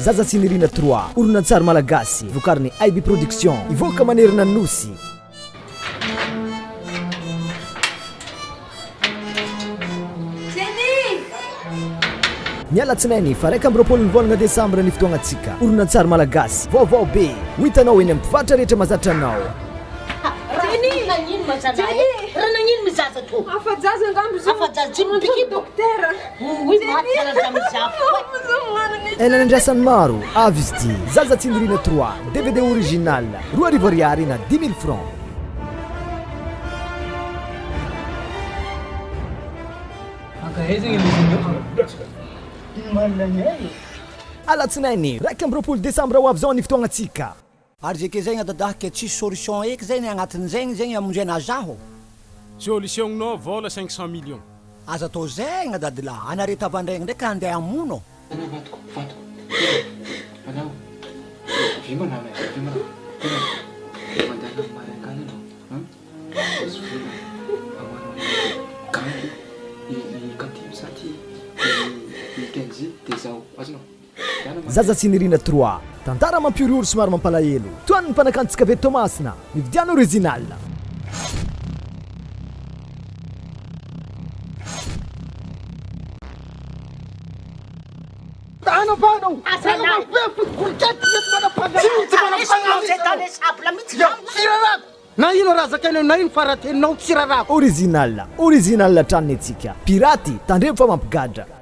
Zaza tsy nirina trois, horonantsary malagasy, vokarin'ny IB Production, hivoaka manerana ny Nosy. Ny alatsinainy faha 21 ny volana desambra ny fotoagnantsika, horonantsary malagasy, vaovao be, ho hitanao eny amin'ny mpivarotra rehetra mahazatra anao. Ela nandrasan'ny maro, avy izy ity, Zaza Tsindriana trois, dvd original, 2000 ariary na 10 000 francs. Alatsinainy 21 desambra ho avy izao ny fotoagnantsika. Ary ze ke zegny adadahy ke tsisy solution eky zegny agnatin'zegny zegny hamonjena zaho. Solution-nao vola 500 millions. Aza atao zegny adadilahy, anare tavandregny ndraiky handeha hamono. Anao vadiko, vadiko, tena anao, avia manala e, avia manala, tena mandala amin'ny maraingana anao, an, misy vola hamoahanao an'i Gangy, i i Katim sa ty, i i Kenji, dia izaho, azonao? Zaza tsy nirina trois. Tantara mampihorohoro somary mampalahelo. Toa ny mpanakantontsika avy eto Toamasina. Mividiana original. Na ino raha zakainao na ino farateninao tsy rarako. Original, original hatrany ny antsika. Piraty, tandremo fa mampigadra.